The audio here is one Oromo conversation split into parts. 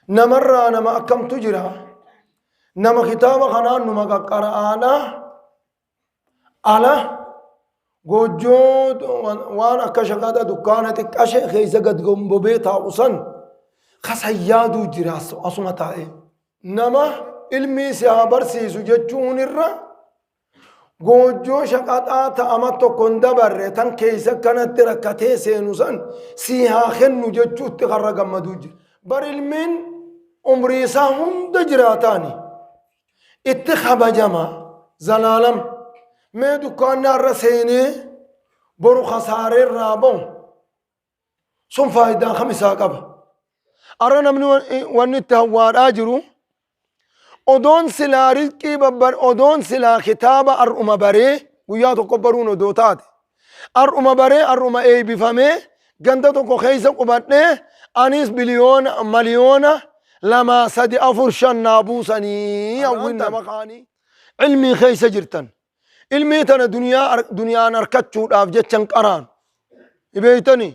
Namarraa nama akkamtu jira? Nama kitaaba kanaan numa qaqqara'aadha. Ala goojjoo waan akka shaqaxa dukkaana xiqqashe keessa gad gombobee taa'u san kasan yaaduu jira asuma taa'ee. Nama ilmii si haa barsiisu jechuun irra goojjoo shaqaxaa ta'ama tokko hin dabarre tan keessa kanatti rakkatee seenu san sii haa kennu jechuutti karra gammaduu jira. Bar ilmiin umrii isaa hunda jiraataani. Itti kabajama zalaalam. Mee dukkaannaa irra seenee boru kasaaree irraa bahu sun faayidaa kam isaa qaba. Arra namni wanni itti hawwaadhaa jiru odoon silaa rizqii babbar odoon silaa kitaaba ar'uma baree guyyaa tokko baruun odoo taate ar'uma baree ar'uma eeybifamee ganda tokko keessa qubadhee anis biliyoona maliyoona 2 3 4 5 naa buusanii hawwiin nama kaanii ilmii keessa jirtan ilmii tana duniyaa duniyaan arkachuudhaaf jecha hin qaraanu beeytanii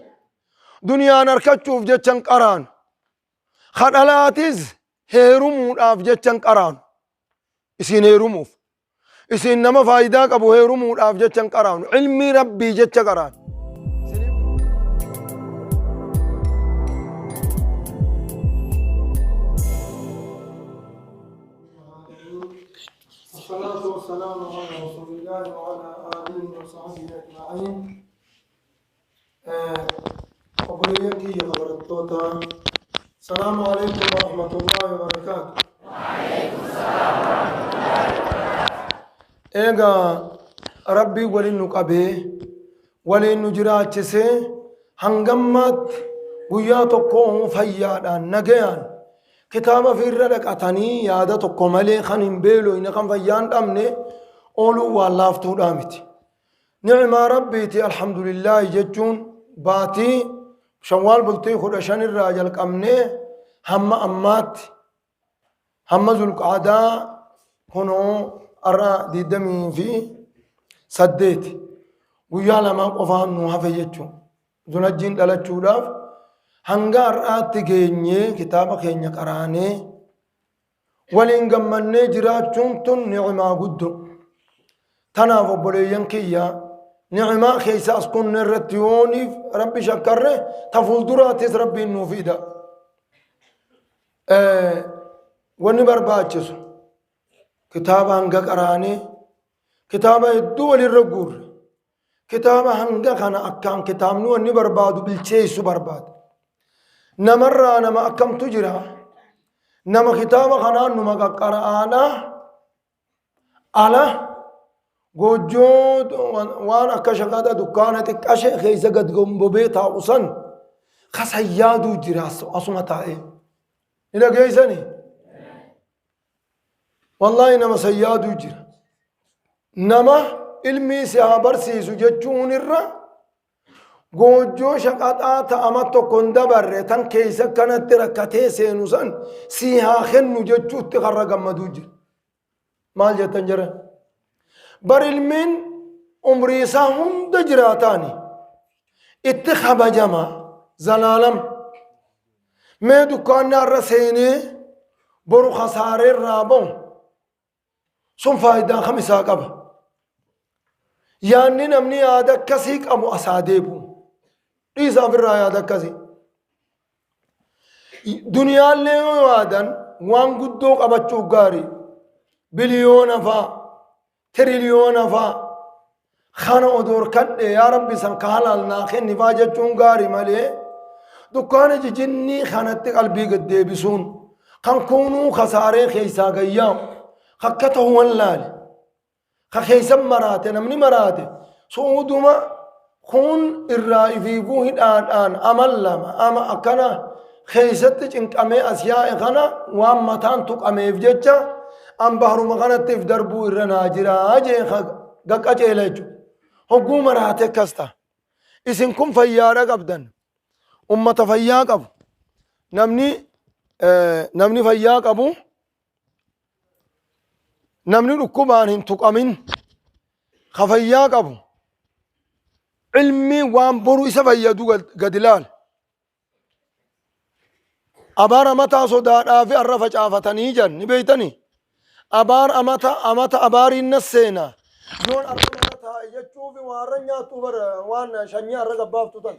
duniyaan arkachuuf jecha hin qaraanu kadhalaatis heerumuudhaaf jecha hin qaraanu isiin heerumuuf isiin nama faayidaa qabu heerumuudhaaf jecha hin qaraanu ilmii rabbii jecha qaraanu. الصلاة والسلام على رسول الله وعلى آله وصحبه أجمعين. Obboleeyyan kiyya barattoota, salaamu alaikum warahmatullahi wabarakaatu. Egaa rabbii waliin nu qabee waliin nu jiraachisee hangammaatti guyyaa tokko fayyaadhaan nagayaan kitaaba ofirra dhaqatanii yaada tokko malee kan hin beeloyne kan fayyaa hin dhabne ooluu waan laaftuudhaa miti. Ni'maa Rabbiiti alhamdulillaahi jechuun baatii shawwaal bultii 15 irraa jalqabnee hamma ammaatti hamma zulqaadaa kunoo har'a 28 guyyaa lamaa qofaan nu hafe jechuun zulhajjiin dhalachuudhaaf hanga har'aatti geenyee kitaaba keenya qaraanee Waliin gammannee jiraachuun tun ni'imaa guddo. Tanaaf obboleeyyan kiyya ni'imaa keessa as kunne irratti yooniif Rabbi shakkarre ta fuulduraattis Rabbiin nuuf ida. Wanni barbaachisu kitaaba hanga qaraanee kitaaba hedduu walirra guurre Kitaaba hanga kana akkaan kitaabni wanni barbaadu bilcheessu barbaada. Namarraa nama akkamtu jira? Nama kitaaba kanaan numa qaqqara'aadha. Ala goojjoo waan akka shaqaxa dukkaana xiqqashe keessa gad gombobee taa'u san kasan yaaduu jira asuma taa'ee. Ni dhageessanii? Wallaahi nama san yaaduu jira. Nama ilmii si haa barsiisu jechuun irra goojjoo shaqaxaa ta'ama tokko hin dabarre tan keessa kanatti rakkatee seenu san si haa kennu jechuutti karra gammaduu jira. Maal jettan jara? Bar ilmiin umrii isaa hunda jiraataani itti kabajama zalaalam. Mee dukkaannaa irra seenee boru kasaaree irraa bahu sun faayidaa kam isaa qaba? Yaanni namni yaada akkasii qabu asaa deebi'u. Dhiisa ofirraa yaada akkasii. Duniyaallee yoo yaadan waan guddoo qabachuu gaarii. Biliyoona faa, tiriliyoona faa kana odoo harkadhe yaa rabbi san ka halaal naa kenni faa jechuun gaari malee dukkaana jijinnii kanatti qalbii gad deebisuun kan kuunuu kasaaree keessaa gayyaa'u kakka ta'u wallaale ka keessan maraate namni maraate su'uuduma kun irraa ifiifuu hidhaadhaan amal lama ama akkana keessatti cinqamee as yaa'e kana waan mataan tuqameef jecha an bahruma kanatti if darbuu irra naa jiraa jee gaqqaceela jechuudha. Hogguu maraate akkas ta'a. Isin kun fayyaadha qabdan. Ummata fayyaa qabu. Namni namni fayyaa qabu namni dhukkubaan hin tuqamin ka fayyaa qabu ilmi waan boru isa fayyadu gad ilaala. Abaar amataa sodaadhaa fi arra facaafatanii jan ni beeytanii. Abaar amata amata abaariin na seena. Yoon arra mana taa'e jechuufi waan arra nyaattu bar waan shanyii arra gabbaaftu tan.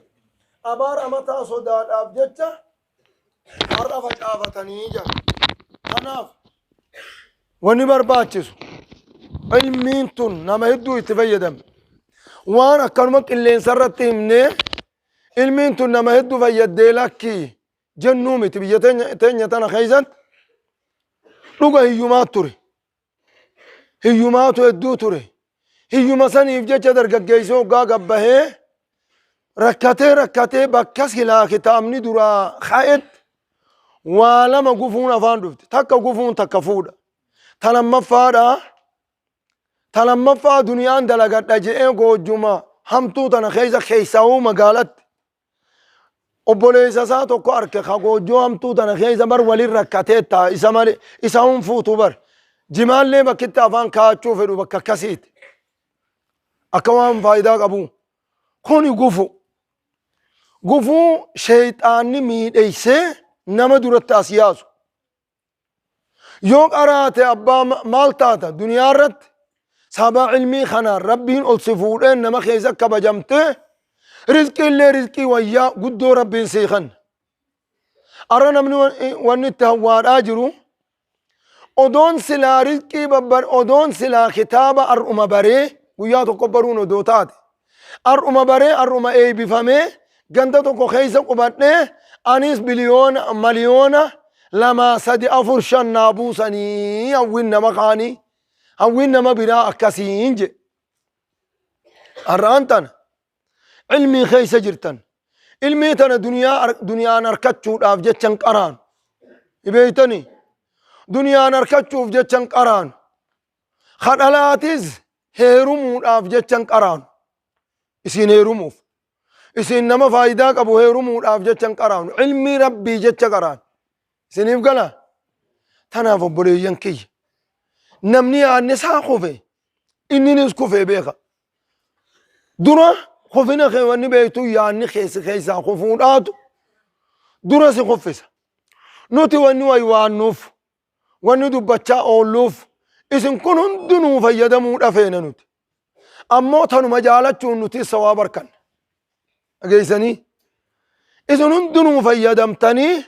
Abaar amataa sodaadhaaf jecha har'a facaafatanii jan. Kanaaf wanni barbaachisu ilmiin tun nama hedduu itti fayyadame. Waan akkanuma qilleensa irratti himnee ilmiin tun nama hedduu fayyaddee lakkii jennuu miti. Biyya teenya tana keessatti dhuga hiyyumaa ture. Hiyyumaatu hedduu ture. Hiyyuma saniif jecha dargaggeessi hoggaa gabbahee rakkatee rakkatee bakka silaa kitaabni duraa ka'etti waa lama gufuun afaan dhufte. Takka gufuun takka fuudha. Ta lammaffaadha. Ta lammaffaa duniyaan dalagadha je'ee goojjuma hamtuu tana keessa keessaa'uu magaalatti obboleessa isaa tokko arke ka goojjoo hamtuu tana keessa bar walin rakkatee taa isa malee isa hun fuutu bar jimaallee bakkitti afaan kaa'achuu fedhu bakka akkasiiti akka waan faayidaa qabu kuni gufu gufuu sheeyxaanni miidheessee nama duratti as yaasu. Yoo qaraate abbaa maal taata duniyaa irratti sabaa ilmii kanaan rabbiin ol si fuudhee nama keessa kabajamtee rizqii illee rizqii wayyaa guddoo rabbiin sii kenna. Arra namni wanni itti hawwaadhaa jiru odoon silaa rizqii babbar odoon silaa kitaaba ar'uma baree guyyaa tokko baruun odoo taate Ar'uma baree ar'uma eeybifamee ganda tokko keeysa qubadhee anis biliyoona maliyoona 2 3 4 5 naa buusanii hawwiin nama kaanii hawwiin nama biraa akkasiin jedhe. Har'aan tana ilmii keeysa jirtan ilmii tana duniyaa duniyaan arkachuudhaaf jechan qaraanu. Beeytanii duniyaan arkachuuf jechan qaraanu. Ka dhalaatis heerumuudhaaf jecha hin qaraanu. Isiin heerumuuf. Isiin nama faayidaa qabu heerumuudhaaf jecha hin qaraanu. Ilmii Rabbii jecha qaraanu. Isiniif gala? Tanaaf obboleeyyan kiyya. Namni yaadni isaa kufe inninis kufee beeka. Dura kufina kee wanni beektu yaadni keessi keessaa kufuudhaatu dura si kuffisa. Nuti wanni waywaannuuf wanni dubbachaa oolluuf isin kun hundinuu fayyadamuudha feena nuti. Ammoo tanuma jaalachuun nuti sawaaba arkanna. Dhageessanii? Isin hundinuu fayyadamtanii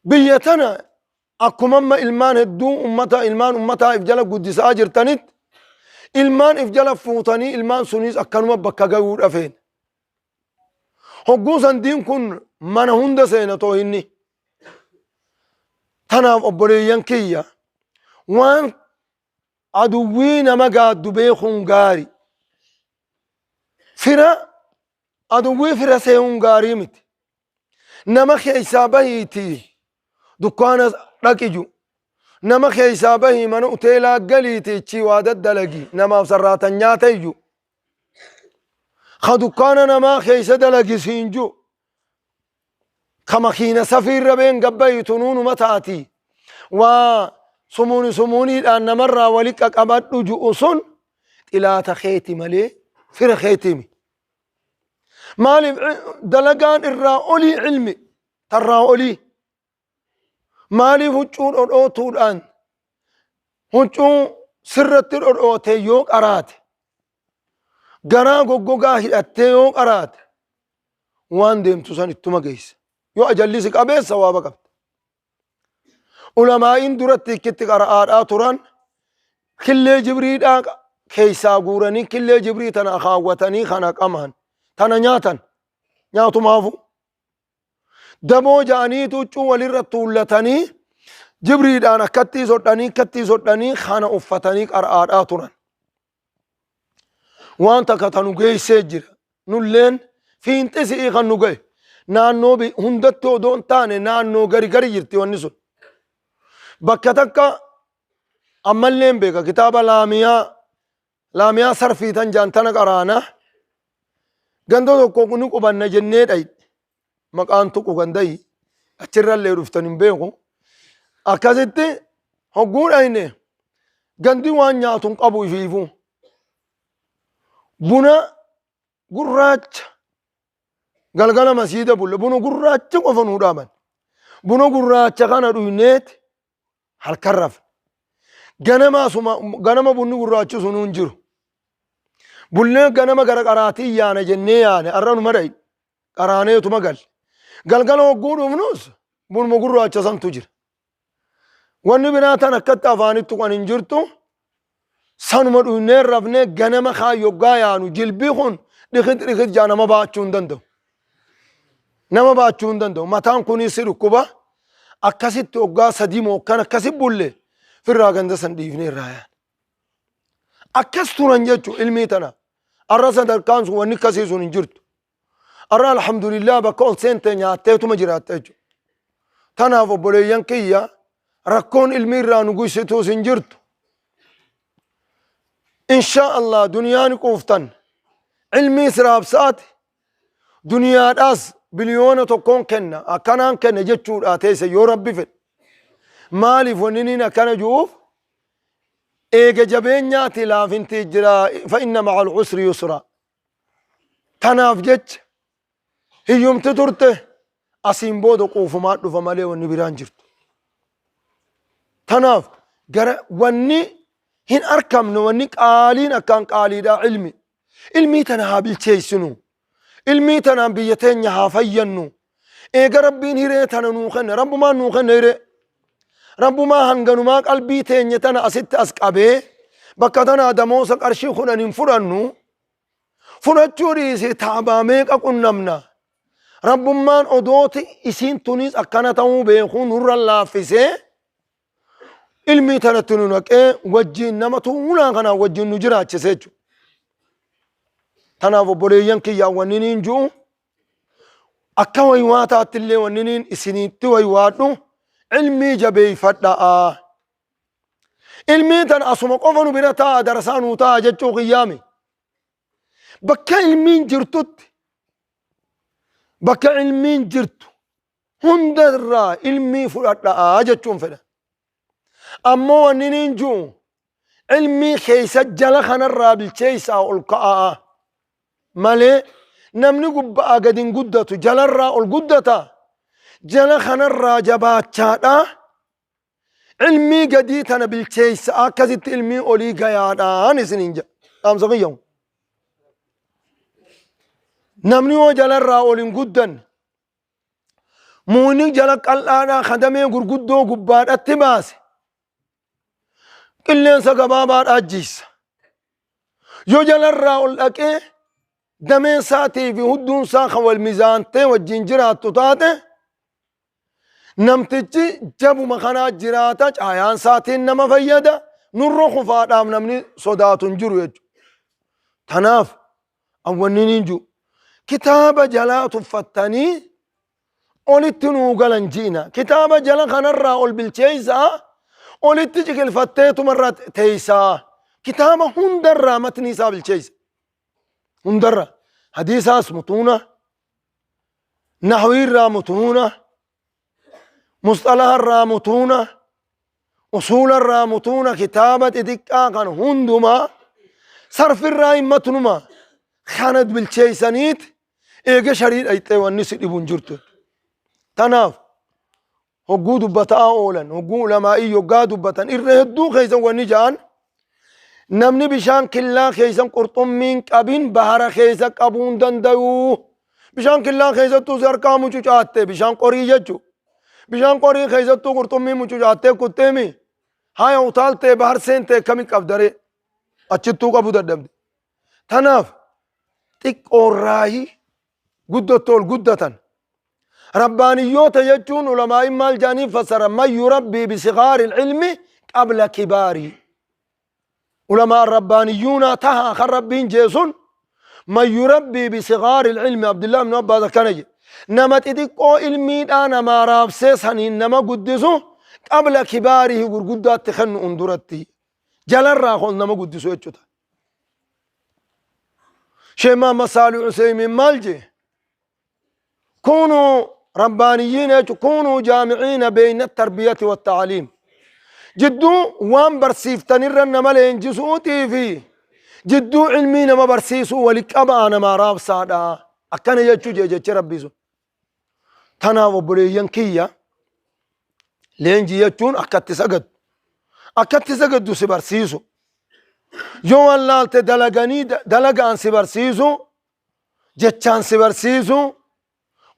biyya tana akkuma amma ilmaan hedduu ummata ilmaan ummataa if jala guddisaa jirtanitti ilmaan if jala fuutanii ilmaan sunis akkanuma bakka gayuudha feena. Hogguu san diin kun mana hunda seena toohinni. Tanaaf obboleeyyan kiyya waan aduwwii nama gaaddu beekuun gaari. Fira aduwwii fira seehuun gaarii miti. Nama keessaa bahiitii dukkaana dhaqi ju. Nama keessaa bahii mana uteelaa galiitii ichii waa daddalagi namaaf sarraatan nyaata iyyu. Ka dukkaana namaa keessa dalagi siin ju. Ka makiina safiirra been gabbayi tunuunuma taati. Waa sumuuni sumuuniidhaan namarraa wali qaqabadhu ju'u sun xilaata keeti malee fira keetiimi. Maaliif dalagaan irraa olii ilmi tarraa olii. Maaliif huccuu dhodhootuudhaan huccuu sirratti dhodhoote yoo qaraate garaa goggogaa hidhattee yoo qaraate waan deemtu san ittuma geessa. Yoo ajalli si qabee sawaaba qabda. Ulamaa'iin duratti ikkitti qara'aadhaa turan killee jibriidhaa keessaa guuranii killee jibrii tana akaawwatanii kana qamaan tana nyaatan nyaatumaafu. Daboo ja'aniitu huccuu walirra tuullatanii jibriidhaan akkattii sodhanii akkattii sodhanii kana uffatanii qara'aadhaa turan. Waan takka tanu geessee jira. Nulleen fiinxi si'ii kan nu ga'e. Naannoo hundatti odoo hin taane naannoo gari gari jirti wanni sun. Bakka takka ammallee hin beeka kitaaba laamiyaa Laamiyaa sarfii tan jaan tana qaraana. Ganda tokko ni qubanna jennee dhayne. Maqaan tuqu gandayi. Achirrallee dhuftan hin beeku. Akkasitti hogguu dhayne gandi waan nyaatu hin qabu ifiifuu. Buna gurraacha galgala masiida bulle buna gurraacha qofa nuu dhaaban. Buna gurraacha kana dhuyneeti halkan rafne. Ganama asuma ganama bunni gurraachi sunuu hin jiru. Bullee ganama gara qaraatii yaana jennee yaane har'a numa dhayi. Qaraaneetuma galle. Galgala hogguu dhufnus bunuma gurraacha santu jira. Wanni biraa tan akkatti afaanitti tuqan hin jirtu. Sanuma dhuynee rafnee ganama kaan yoggaa yaanu jilbii kun dhikit dhikit jaa nama baachuu hin danda'u. Nama baachuu hin danda'u. Mataan kunis si dhukkuba. Akkasitti hoggaa sadii moo kan akkasi bulle firraa ganda san dhiifnee irraa yaana. Akkas turan jechuun ilmii tana. Arra sadarkaan sun wanni akkasii sun hin jirtu. Arra alhamdulillah bakka ol seente nyaatteetuma jiraatta jechuudha. Tanaaf obboleeyyan kiyya rakkoon ilmii irraa nu guysituus hin jirtu. Insha Allah duniyaa ni quuftan. Ilmii siraabsaati. Duniyaadhaas biliyoona tokkoon kenna akkanaan kenna jechuudha teesse yoo rabbi fedhe. Maaliif wanni inni akkana ju'uuf eega jabeenyaati laafinti jira fa inna ma'al usri yusra. Tanaaf jecha hiyyumti turte asiin booda quufumaa dhufa malee wanni biraan jirtu. Tanaaf gara wanni hin arkamne wanni qaaliin akkaan qaaliidha ilmi. Ilmii tana haa bilcheessinu. Ilmii tanaan biyya teenya haa fayyannu. Eega rabbiin hiree tana nuu kenne rabbumaan nuu kenne hiree. Rabbumaa hanganumaa qalbii teenya tana asitti as qabee bakka tanaa damoosa qarshii 10 hin fudhannu. Fudhachuu dhiisee taabaa meeqa qunnamna. Rabbummaan odooti isiin tunis akkana ta'uu beekuu nurra laaffisee ilmii tanatti nu naqee wajjiin nama tuulaa kanaan wajjiin nu jiraachise jechuudha. Tanaaf obboleeyyan kiyyaa wanni niin ju'u akka waywaataatti illee wanni niin isinitti waywaadhu ilmii jabeeffadhaa. Ilmii tana asuma qofa nu bira taa'a darasaa nuu taa'a jechuu kiyyaami. Bakka ilmiin jirtutti bakka ilmiin jirtu hunda irraa ilmii fudhadhaa jechuun fedha. Ammoo wanni niin ju'u ilmii keessa jala kanarraa bilcheessaa ol ka'aa malee namni gubba'aa gadi hin guddatu jalarraa ol guddata jala kanarraa jabaachaadha. Ilmii gadii tana bilcheessa akkasitti ilmii olii gayaadhaan isiniin jedha. Dhaamsa kiyya. Namni yoo jalarraa ol hin guddanne muuni jala qal'aadhaa kadamee gurguddoo gubbaadhatti baase qilleensa gabaabaadhaa jiissa. Yoo jalarraa ol dhaqee dameen isaatii fi hudduun isaa kan wal mizaantee wajjin jiraattu taate Namtichi jabuma kanaa jiraata caayaan isaatiin nama fayyada nurra kufaadhaaf namni sodaatu hin jiru jechuudha. Tanaaf awwanni niin jiru kitaaba jalaa tuffattanii olitti nuu galan ji'ina. Kitaaba jala kanarraa ol bilcheessaa olitti ciqilfatteetumarra teessaa. Kitaaba hundarraa matni isaa bilcheessa. Hundarra hadiisaas mutuuna nahwii irraa mutuuna musxalaha irraa mutuuna usuula irraa mutuuna kitaaba xixiqqaa kan hundumaa sarfi irraa hin matnuma kana bilcheessaniit eega sharii dhayxee wanni si dhibu hin jirtu. Tanaaf hogguu dubbataa oolan hogguu ulamaa'ii yoggaa dubbatan irra hedduu keessan wanni ja'an namni bishaan killaa keessan qurxummiin qabin bahara keessa qabuu hin danda'u. Bishaan killaa keessattuu si harkaa mucucaatte bishaan qorii jechu. Bishaan qorii keessattuu qurxummii mucucaattee kutteemi. Haya utaaltee bahar seentee akkami qabdaree achittuu qabuu dadhabde. Tanaaf xiqqoorraayi guddattu ol guddatan. Rabbaaniyyoota jechuun ulamaa'iin maal jedhanii fassaran man yurabbii bisigaari ilmi qabla kibaarii. Ulamaan rabbaaniyyuunaa tahaa kan rabbiin jee sun man yurabbii bisigaari ilmi Abdullah ibn Abbaas akkana jedhe. Nama xixiqqoo ilmiidhaa namaa raabsee saniin nama guddisu qabla kibaarihi gurguddaatti kennu unduratti. Jalarraa ol nama guddisu jechuudha. Sheekh Muhammad Saalih Useymiin maal jee? Kuunuu rabbaaniyyiina jechuun kuunuu jaamiciina beeyna tarbiyati wa ta'aliim. Jidduu waan barsiiftanirra nama leenjisuutii fi jidduu ilmii nama barsiisuu wali qabaa namaa raabsaadha. Akkana jechuu jee jechi rabbii sun. Tanaaf obboleeyyan kiyya Leenjii jechuun akka itti sagaddu. Akka itti sagaddu si barsiisu. Yoo wallaalte dalaganii dalagaan si barsiisu. Jechaan si barsiisu.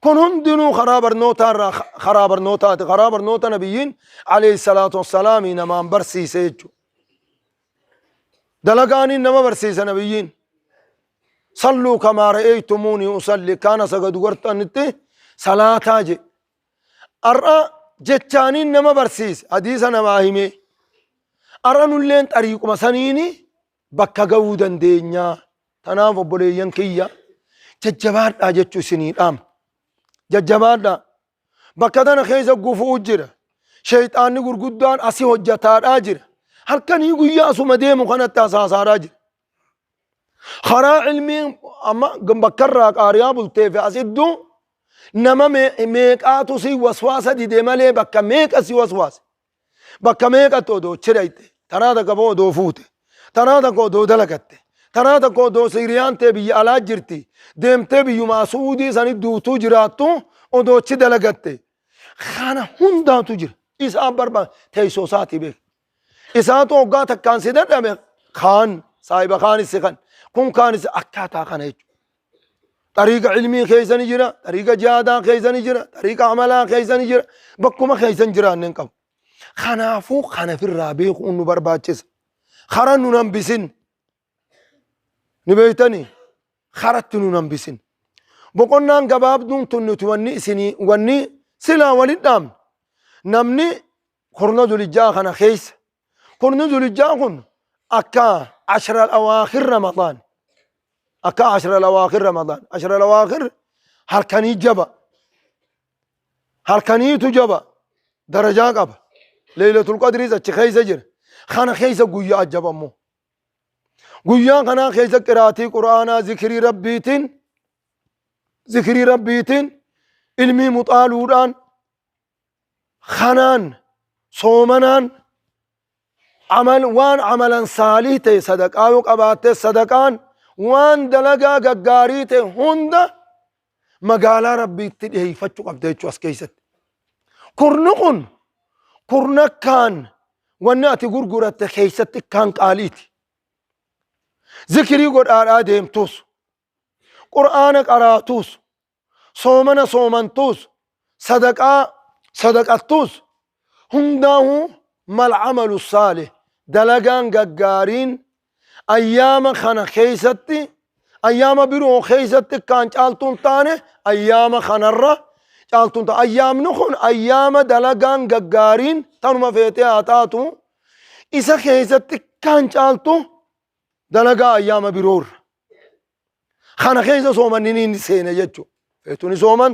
Kun hundinuu karaa barnootaa irraa karaa barnootaati. Karaa barnoota nabiyyiin alayhi salaatu wassalaami namaan barsiise jechuudha. Dalagaaniin nama barsiisa nabiyyiin. Salluu kamaa ra'eeytumuunii usalli kaana sagadu gartanitti salaataa jedhe. Har'a jechaaniin nama barsiise hadiisa namaa himee. Har'a nulleen xariiquma saniini bakka ga'uu dandeenya. Tanaaf obboleeyyan kiyya jajjabaadhaa jechuu isinii dhaama. Jajjabaadhaa. Bakka tana keessa gufuu jira. Sheeyxaanni gurguddaan asii hojjataadhaa jira. Halkanii guyyaa asuma deemu kanatti hasaasaadhaa jira. Karaa ilmiin amma bakka irraa qaariyaa bultee fi as iddoo nama meeqaatu si waswaasa dide malee bakka meeqa si waswaase. Bakka meeqatti odoo chirayte, taraa takka boo odoo fuute, taraa takka odoo dalagatte, taraa takka odoo siiriyaan tee biyya alaa jirti, deemtee biyyumaa Su'uudii sani duutuu jiraattu odoo chi dalagatte. Kana hundaatu jira. Isaan barbaada teessoo isaatii beeka. Isaatu hoggaa takkaan si dadhabe kaan saahiba kaanis si kan kun kaanis akkaataa kana jechuudha. Xariiqa ilmii keessa ni jira, xariiqa jihaadaa keessa ni jira, xariiqa amalaa keessa ni jira. Bakkuma keessa hin jiraanne hin qabu. Kanaafuu kana firraa beekuun nu barbaachisa. Kara nun hambisin. Ni beektanii? Karatti nun hambisin. Boqonnaan gabaabduun tun nuti wanni isinii wanni silaa walitti dhaamne. Namni kurna zulijjaa kana keessa. Kurni zulijjaa kun akka ashra awaakhir Ramadaan. Akka ashra awaakhir Ramadaan. Ashra awaakhir halkanii jaba. Halkaniitu jaba. Darajaa qaba. Leeylatul Qadriis achi keessa jira. Kana keessa guyyaa ajjaba immoo. Guyyaa kanaa keessa qiraatii Qur'aanaa zikirii Rabbiitiin zikirii Rabbiitiin ilmii muxaaluudhaan kanaan soomanaan amal waan amalan saalih ta'e sadaqaa yoo qabaatte sadaqaan waan dalagaa gaggaarii ta'e hunda magaalaa rabbiitti dhiheeffachuu qabda jechuu as keessatti. Kurni kun kurna kaan wanni ati gurguratte keessatti kaan qaaliiti. Zikirii godhaadhaa deemtuus, qur'aana qaraatuus, soomana soomantuus, sadaqaa sadaqattuus hundaahuu mal amalu saalih dalagaan gaggaariin ayyaama kana keessatti ayyaama biroo keessatti kaan caaltuun taane ayyaama kanarra caaltuun taane ayyaamni kun ayyaama dalagaan gaggaariin tanuma feetee haa taatu isa keessatti kaan caaltu dalagaa ayyaama biroorra Kana keessa soomanni ni seena jechuudha. Feetu ni sooman,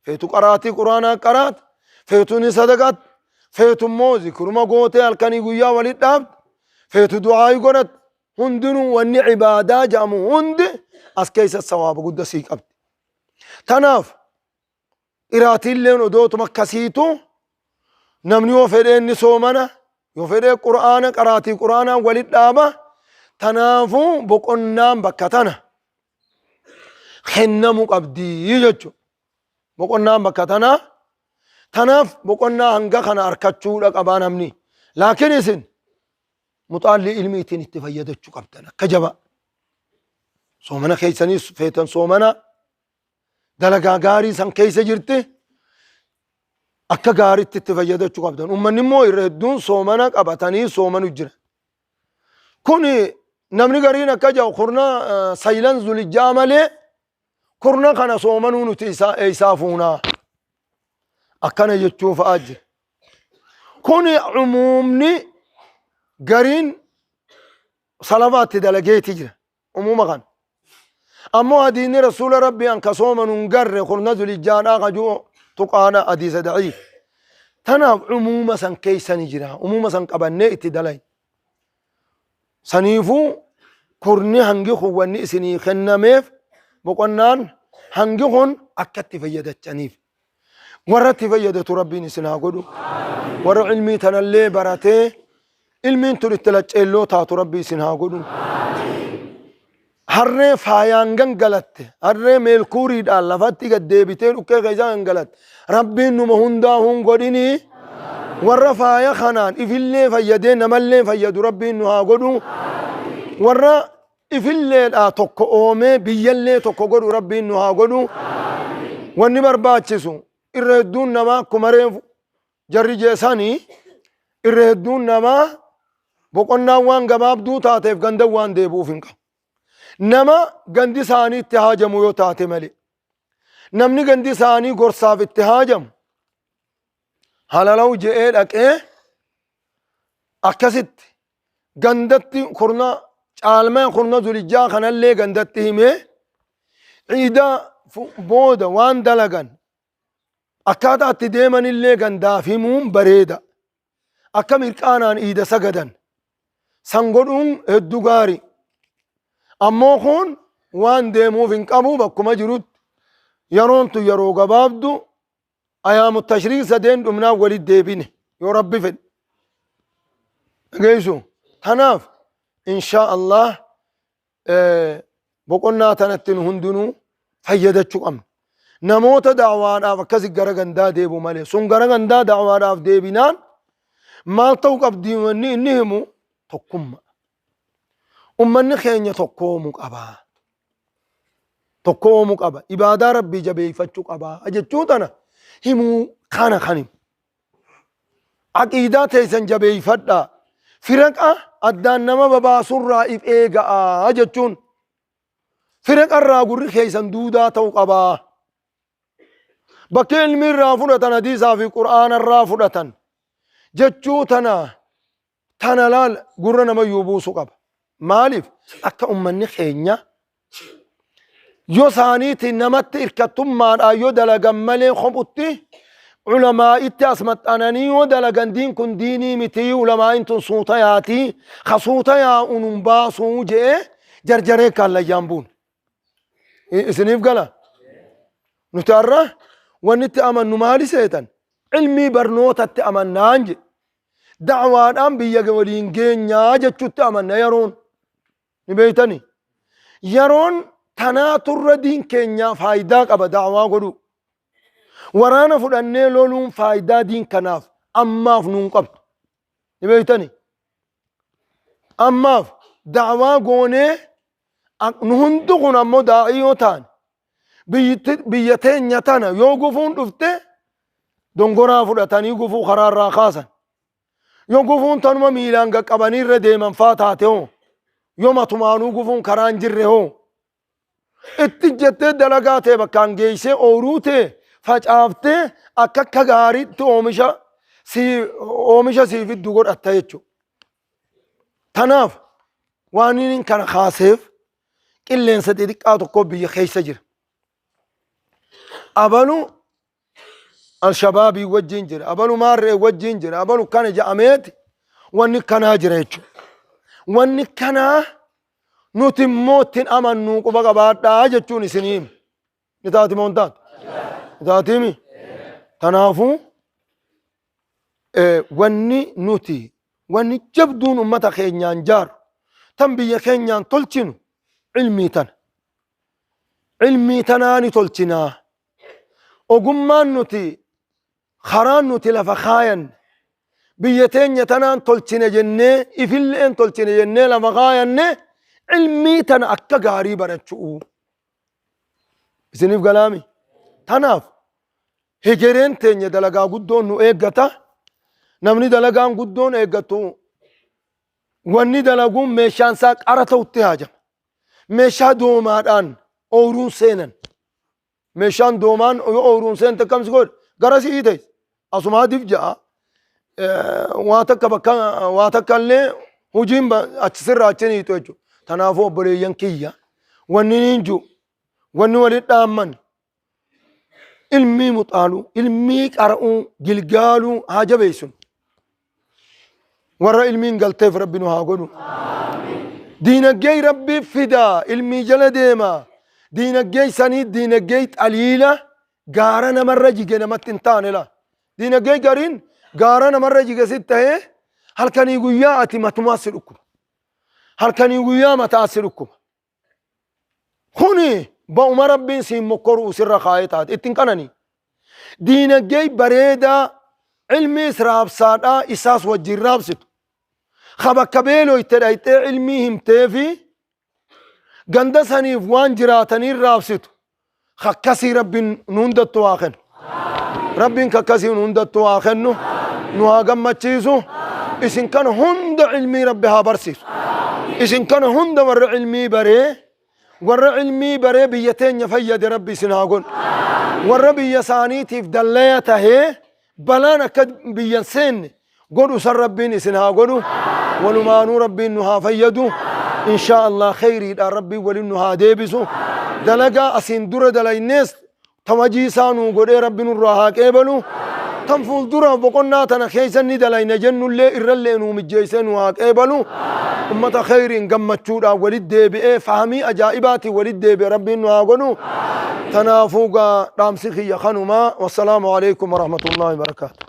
feetu qaraatii quraanaa qaraat, feetu ni sadaqat, feetu immoo zikruma gootee halkanii guyyaa walitti dhaabd, feetu du'aayii godhat. Hundinuu wanni ibaadaa jedhamu hundi as keessa sawaaba gudda sii qabdi. Tanaaf Qiraatiilleen odootuma akkasiitu namni yoo fedhee inni soomana yoo fedhee qur'aana qaraatii qur'aanaan walit dhaaba tanaafuu boqonnaan bakka tana kennamu qabdi jechuudha. Boqonnaan bakka tanaa tanaaf boqonnaa hanga kana arkachuudha qabaa namni. Laakiin isin muxaallii ilmiitiin itti fayyadachuu qabdan akka jabaa. Soomana keessanii feetan soomana dalagaa gaarii san keessa jirti akka gaariitti itti fayyadachuu qabdan. Uummanni immoo irra hedduun soomana qabatanii soomanu jira. Kun namni gariin akka jedhu kurna saylan zulijjaa malee kurna kana soomanuu nuti isaa eessaa fuunaa akkana jechuu fa'aa jira. Kun umuumni gariin salafaatti dalageeti jira. Umuma kana. Ammoo hadiisni rasuula rabbii an ka soomanu hin garre kurna zulijjaadhaa ka ju'u tuqaadha hadiisa daciif. Tanaaf umuuma san keessa ni jira. Umuuma san qabannee itti dalayn. Saniifuu kurni hangi kun wanni isinii kennameef boqonnaan hangi kun akka itti fayyadachaniif. Warra itti fayyadatu rabbiin isin haa godhu. Warra ilmii tanallee baratee ilmiin tun itti lacceelloo taatu rabbi isin haa godhu. Harree faayaan gangalatte, harree meelkuuriidhaan lafatti gad deebitee dhukkee keessaa gangalatte. Rabbiin numa hundaa hun godhinii. Warra faaya kanaan ifillee fayyadee namallee fayyadu Rabbiin nu haa godhu. Warra ifilleedhaa tokko oomee biyyallee tokko godhu Rabbiin nu haa godhu. Wanni barbaachisu irra hedduun namaa akkuma reefu jarri jeesanii irra hedduun namaa boqonnaan waan gabaabduu taateef ganda waan deebi'uuf hin qabu. Nama gandi isaanii itti haajamu yoo taate malee. Namni gandi isaanii gorsaaf itti haajamu halalaw je'ee dhaqee akkasitti gandatti kurna caalmaa kurna zulijjaa kanallee gandatti himee ciidaa booda waan dalagan akkaataa itti deemanillee gandaaf himuun bareeda. Akka mirqaanaan iida sagadan san godhuun hedduu gaari. Ammoo kun waan deemuuf hin qabu bakkuma jirutti yeroon tun yeroo gabaabdu ayaamu tashriiq sadeen dhumnaan walitti deebine yoo rabbi fedhe. Dhageessu. Kanaaf inshaa Allah boqonnaa tanatti nu hundinuu fayyadachuu qabna. Namoota da'waadhaaf akkasi gara gandaa deebu malee sun gara gandaa da'waadhaaf deebinaan maal ta'uu qabdi wanni inni himu tokkummaa. Ummanni keenya tokkoomuu qaba. Tokkoomuu qaba. Ibaadaa Rabbii jabeeffachuu qaba jechuu tana himuu kana kan himu. Aqiidaa teessan jabeeffadhaa. Firaqa addaan nama babaasurraa if eega'a jechuun firaqa irraa gurri keessan duudaa ta'u qabaa. Bakki ilmi irraa fudhatan hadiisaa fi qur'aana irraa fudhatan jechuu tana tana laal gurra namayyuu buusu qaba. Maaliif akka ummanni keenya yoo isaaniitiin namatti irkattummaadhaan yoo dalagan malee kophutti ulamaa'itti as maxxananii yoo dalagan diin kun diinii mitii ulamaa'iin tun suuta yaatii ka suuta yaa'u nun baasuu je'ee jarjaree kaallayyaan buun. Isiniif gala? Nuti har'a wanni itti amannu maali seetan? Ilmii barnootatti amannaan jedhe. Da'waadhaan biyya waliin geenyaa jechuutti amanna yeroon. Ni beektani? Yeroon tanaa turra diin keenyaa faayidaa qaba da'waa godhuu. Waraana fudhannee loluun faayidaa diin kanaaf ammaaf nuun qabdu. Ni beektani? Ammaaf da'waa goonee nu hundi kun ammoo daa'ii yoo ta'an biyya teenya tana yoo gufuun dhufte dongoraa fudhatanii gufuu karaa irraa kaasan. Yoo gufuun tanuma miilaan qaqqabanii irra deeman faa taate hoo yoo matumaanuu gufuun karaa hin jirre hoo itti jettee dalagaa tee bakkaan geessee ooyruu tee facaaftee akka akka gaariitti oomisha sii oomisha sii fiddu godhatta jechuudha. Tanaaf waan inni kana kaaseef qilleensa xixiqqaa tokko biyya keessa jira. Abalu Alshabaabii wajjin jira, abalu maarree wajjin jira, abalu kana ja'ameeti wanni kanaa jira jechuudha. Wanni kanaa nuti immoo ittiin amannuu quba qabaadhaa jechuun isinii hima. Ni taati moo hin taatu? Ni taatiimi? Kanaafuu wanni nuti wanni jabduun ummata keenyaan jaaru tan biyya keenyaan tolchinu ilmii tana. Ilmii tanaa ni tolchinaa. Ogummaan nuti karaan nuti lafa kaayanne biyya teenya tanaan tolchine jennee ifilleen tolchine jennee lafa kaayanne ilmii tana akka gaarii barachuu. Isiniif galaami? Tanaaf hegereen teenya dalagaa guddoon nu eeggata. Namni dalagaan guddoon eeggattu wanni dalaguun meeshaan isaa qara ta'utti haajama. Meeshaa doomaadhaan ooyruun seenan. Meeshaan doomaan yoo ooyruun seente akkam si godhe gara si'ii ta'e asumaa dif ja'a. Waa takka bakka waa takka illee hojiin achi sirraa achi ni hiixu jechuudha. Kanaafuu obboleeyyan kiyya wanni niin jiru wanni walitti dhaamman ilmii muxaaluu ilmii qara'uu gilgaaluu haa jabeessinu. Warra ilmiin galteef rabbi nu haa godhu. Diinaggee rabbi fida ilmii jala deema. Diinaggee sanii diinaggee xaliila gaara namarra jige namatti hin taane laa. Diinaggee gariin gaara namarra jige sitti ta'ee halkanii guyyaa ati matumaa si dhukkuba. Halkanii guyyaa mataa si dhukkuba. Kuni ba'uma rabbiin siin mokkoruu sirra kaa'ee taate ittiin qananii. Diinaggee bareedaa Ilmiis raabsaadhaa isaas wajjin raabsitu. Ka bakka beeloyte dhayxee ilmii himteefi ganda saniif waan jiraataniin raabsitu. Ka akkasii Rabbiin nu hundattu haa kennu. Rabbiin ka akkasii nu hundattu haa kennu. Nu haa gammachiisu. Isin kana hunda ilmii Rabbi haa barsiisu. Isin kana hunda warra ilmii baree warra ilmii baree biyya teenya fayyade Rabbi isin haa godhu. Warra biyya isaaniitiif dallaya tahee balaan akka biyya hin seenne godhu san Rabbiin isin haa godhu. Walumaanuu Rabbiin nu haa fayyadu. Inshaa Allah kheyriidhaan Rabbiin walin nu haa deebisu. Dalagaa asiin dura dalaynees ta wajii isaa nuu godhee Rabbi nurraa haa qeebalu. Tan fuuldura boqonnaa tana keessa ni dalayna jennullee irrallee nuu mijjeessee nu haa qeebalu. Ummata kheyriin gammachuudhaan walit deebi'ee fahamii ajaa'ibaatiin walit deebi'e Rabbiin nu haa godhu. Tanaafuu gaa dhaamsi kiyya kanuma. Wassalaamu alaikum warahmatullaahi wabarakaatu.